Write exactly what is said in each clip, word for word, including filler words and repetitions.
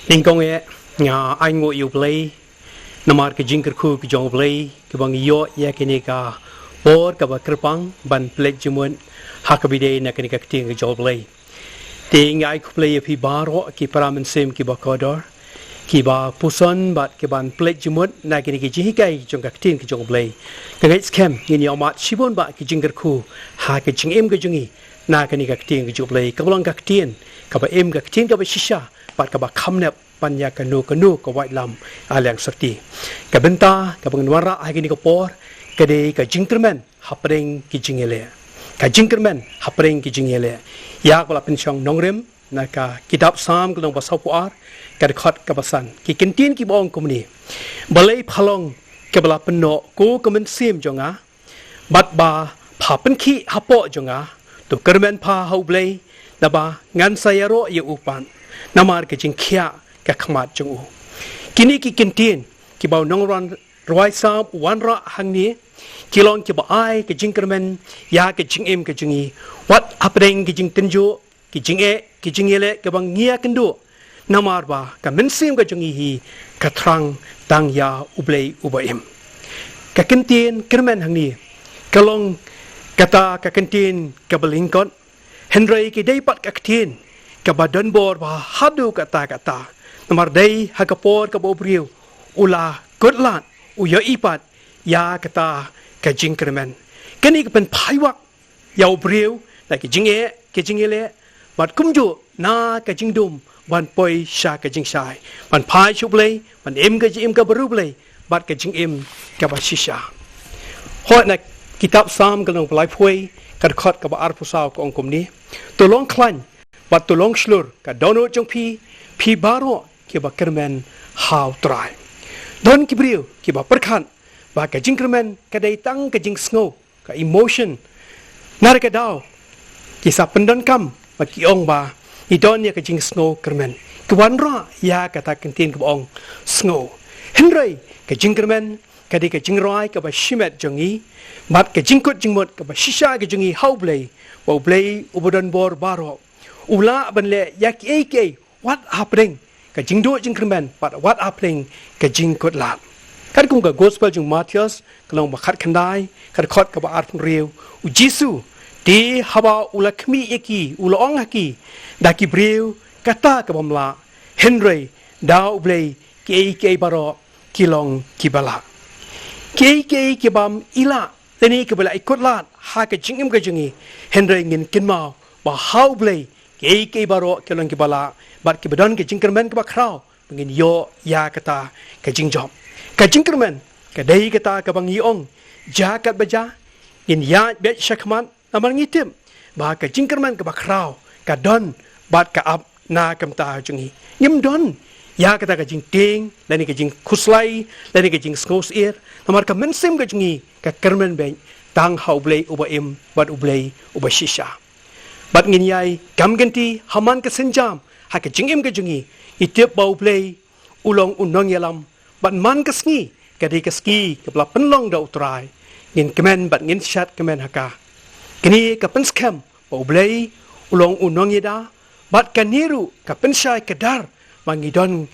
Nyngkong eh, nga ainguh ïa U Blei namar ka jingkyrkhu ka jong U Blei kaba ngi ïoh ïa kane ka por kaba kyrpang ban pynleit jingmut ha kaba ïadei na kane ka ktien ka jong U Blei. Te nga ai khublei ïa phi baroh ki para mynsiem kiba kordor, kiba puson bad kiban pynleit jingmut na kane ka jinghikai jong ka ktien ka jong U Blei. Nga ngeit skhem ngin ïohmad shibun bad ki jingkyrkhu ha ka jingim ka jong ngi na kane ka ktien ka jong U Blei, kaba long ka ktien kaba im, ka ktien kaba shisha bad kaba kham nep ban ïa kano kano ka waitlam ha liang syrti. Ka bynta kaba ngan wanrah ha kane ka por ka dei ka jingkyrmen hapdeng ki jingïaleh. Ka jingkyrmen hapdeng ki jingïaleh. Ïa kaba la pynshong nongrim na ka kitab Salm ka lynnong ba sawphew ar, ka dkhot kaba san. Ki kyntien kiba ong kumne: Balei pha long kaba la pynnoh ko ka mynsiem jong nga, bad ba pha pynkhih hapoh jong nga? To kyrmen pha ha U Blei, naba ngan sa ïaroh ïa u pat namar ka jingkhiah ka khmat jong u. Kine ki kyntien kiba u nongrwai Salm u wanrah hangne ki long kiba ai ka jingkyrmen ïa ka jingim ka jong ngi, wat hapdeng ki jingtynjuh, ki jingeh, ki jingïaleh kaba ngi ïakynduh, namar ba ka mynsiem ka jong ngi hi ka thrang tang ïa U Blei uba im. Ka kyntien kyrmen hangne ka long kata ka kyntien kaba lyngkot, hynrei ka dei pat ka ktien kaba don bor bha haduh katta katta. Namar dei ha ka por kaba u briew u la kut lad, u ïohi pat ïa kata ka jingkyrmen. Kane ka pynphai wak ïa u briew na ka jingeh, ka jingïaleh, bad kumjuh na ka jingdum ban poi sha ka jingshai, ban phai sha U Blei, ban im ka jingim kaba riewblei bad ka jingim kaba shisha. Hooid, na kitab Salm ka lynnong ba laiphew, ka dkhot kaba arphew saw ka ong kumne: To long khlaiñ bad to long shlur ka dohnud jong phi, phi baroh kiba kyrmen ha U Trai. Don ki briew kiba pyrkhat ba ka jingkyrmen ka dei tang ka jingsngew, ka emotion. Nara ka daw ki sa pyndonkam ba ki ong ba ngi don ïa ka jingsngew kyrmen, ki wanrah ïa kata ka kyntien kaba ong sngew. Hynrei ka jingkyrmen ka dei ka jingrwai kaba shimet jong ngi bad ka jingkut jingmut kaba shisha ka jong ngi ha U Blei, ba U Blei uba don bor baroh u lah ban leh ïa kiei kiei wat hapdeng ka jingduh jingkyrmen bad wat hapdeng ka jingkut lad. Katkum ka Gospel jong u Mathaios ka lynnong ba khatkhyndai, ka dkhot kaba arphew hynriew, u Jisu, te haba u la khmih ïa ki, u la ong ha ki: Da ki briew kata ka bym lah, hynrei da U Blei kiei kiei baroh ki long kiba lah. Kiei kiei ki bym i lah lane kiba la i kut lad ha ka jingim ka jong ngi, hynrei ngin kynmaw ba ha U Blei kiei kiei baroh ki long kiba lah bad kiba don ka jingkyrmen kaba khraw ba ngin ïoh ïa kata ka jingjop. Ka jingkyrmen ka dei kata kaba ngi ong, jia katba jia, ngin ïaid beit shakhmat, namar ngi tip ba ka jingkyrmen kaba khraw ka don bad ka ap na ka bynta jong ngi. Ngim don ïa kata ka jingtieng lane ka jingkhuslai lane ka jingsngew syier, namar ka mynsiem ka jong ngi ka kyrmen beit tang ha U Blei uba im bad U Blei uba shisha. Bad ngin ïai kam kynti ha man ka sienjam ha ka jingim ka jong ngi. Ngi tip ba U Blei u long u nongïalam bad man ka sngi ka dei ka sngi kaba la pynlong da U Trai. Ngin kmen bad ngin shat kmen ha ka. Kane ka pynskhem ba U Blei u long u nongïada bad kane ruh ka pynshai kdar ba ngi don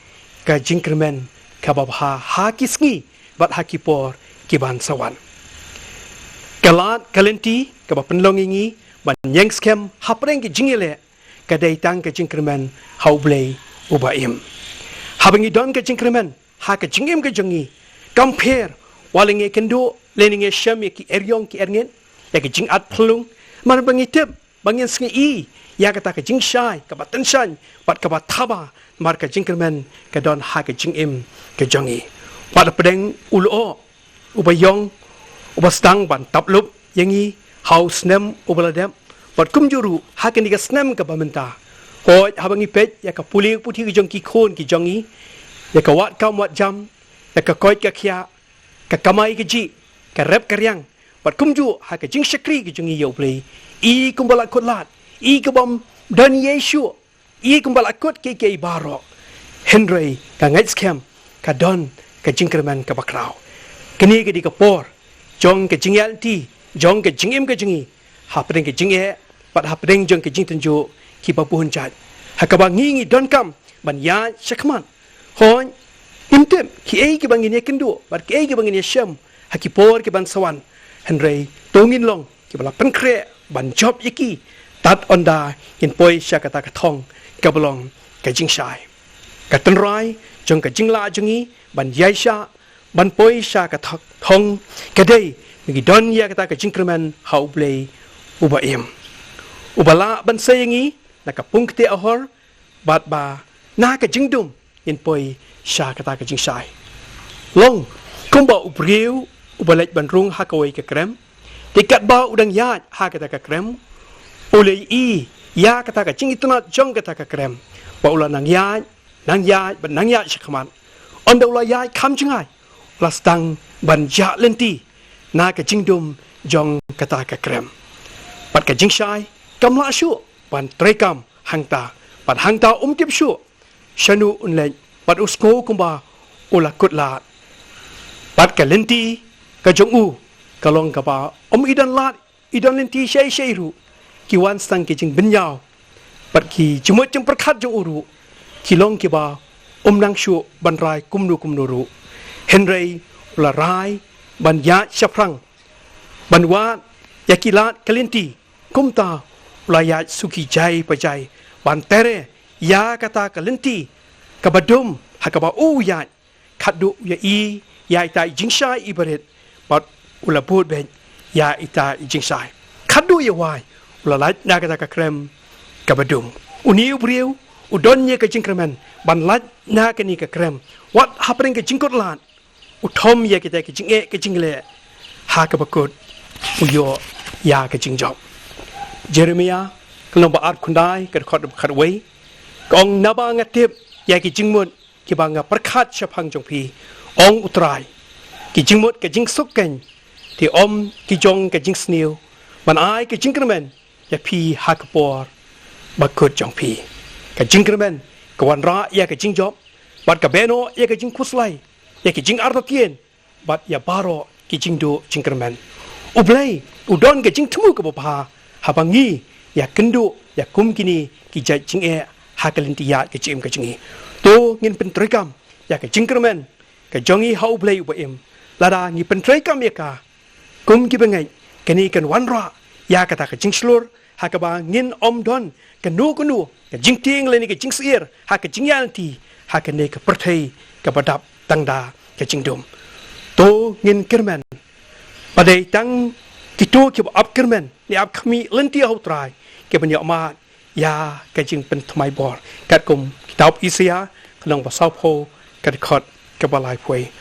ka jingkyrmen kaba bha ha ki sngi bad ha ki por kiban sa wan. Ka lad ka lynti kaba pynlong ïa ngi ban ïeng skhem hapdeng ka jingïaleh ka dei tang ka jingkyrmen ha U Blei uba im. Haba ngi don ka jingkyrmen ha ka jingim ka jong ngi, kam pher wat la ngi kynduh lane ngi shem ïa ki eriong ki erngit, ïa ka jingat phyllung, namar ba ngi tip ba ngin sngi ïa kata ka jingshai kaba tyngshaiñ bad kaba thaba, namar ka jingkyrmen ka don ha ka jingim ka jong ngi. Wat hapdeng u lyoh uba ïong uba sdang ban tap lup ïa ngi ha u snem uba la dep, bad kumjuh ruh ha kane ka snem kaba mynta. Hooid, haba ngi peit ïa ka pule puthi ka jong ki khun ki jong ngi, ïa ka wad kam wad jam, ïa ka koit ka khiah, ka kamai kajih, ka rep ka riang, bad kumjuh ha ka jingshakri ka jong ngi ïa U Blei, i kumba la kut lad, i ka bym don ïa shuh, i kumba la kut kiei kiei baroh, hynrei nga ngeit skhem ka don ka jingkyrmen kaba khraw. Kane ka dei ka por jong ka jingïaid lynti jong ka jingim ka jong ngi, hapdeng ka jingeh bad hapdeng jong ka jingtynjuh kiba bun jait. ha kaba ngi ngi donkam ban ïaid shakhmat. Hooid, ngim tip kiei kiba ngin ïakynduh bad kiei kiba ngin ïashem ha ki por ki ban sa wan. Hynrei to ngin long kiba la pynkhreh ban jop ïa ki tad ynda ngin poi sha kata ka thong kaba long ka jingshai. Ka tynrai jong ka jinglah jong ngi ban ïaishah ban poi sha ka thong, thong ka dei ba ngi don ïa kata ka jingkyrmen ha U Blei uba im, uba lah ban sei ïa ngi na ka pung ktieh ahor, bad ba na ka jingdum ngin poi sha kata ka jingshai. Long kumba u briew uba leit ban rung ha kawei ka krem, te katba u dang ïaid ha kata ka krem, u la ïohi ïa kata ka jingitynnad jong kata ka krem, ba u la nang ïaid, nang ïaid bad nang ïaid shakhmat. Ynda u la ïaid kham jngai, u la sdang ban jah lynti na ka jingdum jong kata ka krem. Bad ka jingshai kam lah shuh ban treikam hangta, bad hangta um tip shuh shano un leit, bad u sngew kumba u la kut lad. Bad ka lynti ka jong u ka long kaba um i don lad, i don lynti shei shei ruh. Ki wan sdang ki jingbynñiaw bad ki jingmut jingpyrkhat jong u ruh ki long kiba um nang shuh ban rai kumno kumno ruh. Hynrei u la rai ban ïaid shaphrang, ban wad ïa ki lad ka lynti. Kumta u la ïaid suki jai pa jai ban trei ïa kata ka lynti kaba dum ha kaba u ïaid. Khadduh u ïohi ïa ita i jingshai iba rit, bad u la bud beit ïa ita i jingshai. Khadduh ïa wai u la lait na kata ka krem kaba dum. Une u briew u don ïa ka jingkyrmen ban lait na kane ka krem wat hapdeng ka jingkut lad. U thom ïa kita ki jingeh ki jingleh ha kaba kut u ïoh ïa ka jingjop. Jeremiah ka lynnong ba arphew khyndai ka dkhot ba khatwei ka ong, naba nga tip ïa ki jingmut kiba nga pyrkhat shaphang jong phi, ong U Trai, ki jingmut ka jingsuk keiñ, te ym ki jong ka jingsniew, ban ai ka jingkyrmen ïa phi ha ka por ba kut jong phi. Ka jingkyrmen ka wanrah ïa ka jingjop, bad ka beh noh ïa ka jingkhuslai ïa ki jingartatien bad ïa baroh ki jingduh jingkyrmen. U Blei u don ka jingthmu kaba bha haba ngi ïakynduh ïa kum kine ki jait jingeh ha ka lynti ïaid ka jingim ka jong ngi. To ngin pyntreikam ïa ka jingkyrmen ka jong ngi ha U Blei uba im. Lada ngi pyntreikam ïa ka kum ki bangeit, kane kan wanrah ïa kata ka jingshlur ha kaba ngin ym don kano kano ka jingtieng lane ka jingsyier ha ka jingïaid lynti ha kane ka pyrthei kaba dap tang da ka jingdum. To ngin kyrmen, ba dei tang kito kiba ap kyrmen ne ap khmih lynti ha U Trai kiban ïoh mad ïa ka jingpynthymmai bor. Katkum kitab Isaïah ka lynnong ba sawphew ka dkhot kaba laiphew.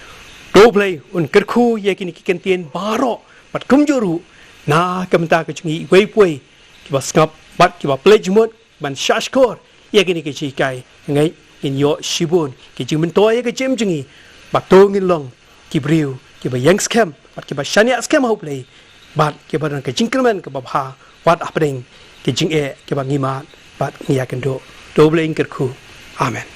To U Blei un kyrkhu ïa kine ki kyntien baroh bad kumjuh ruh na ka bynta ka jong ngi iwei pa iwei kiba sngap bad kiba pynleit jingmut ban shahshkor ïa kine ki jinghikai. Ngeit ngin ïoh shibun ki jingmyntoi ïa ka jingim jong ngi, bad to ngin long ki briew kiba ïeng skhem bad kiba shaniah skhem ha U Blei, bad kiba don ka jingkyrmen kaba bha wat hapdeng ki jingeh kiba ngi mad bad ngi ïakynduh. To U Blei un kyrkhu. Amen.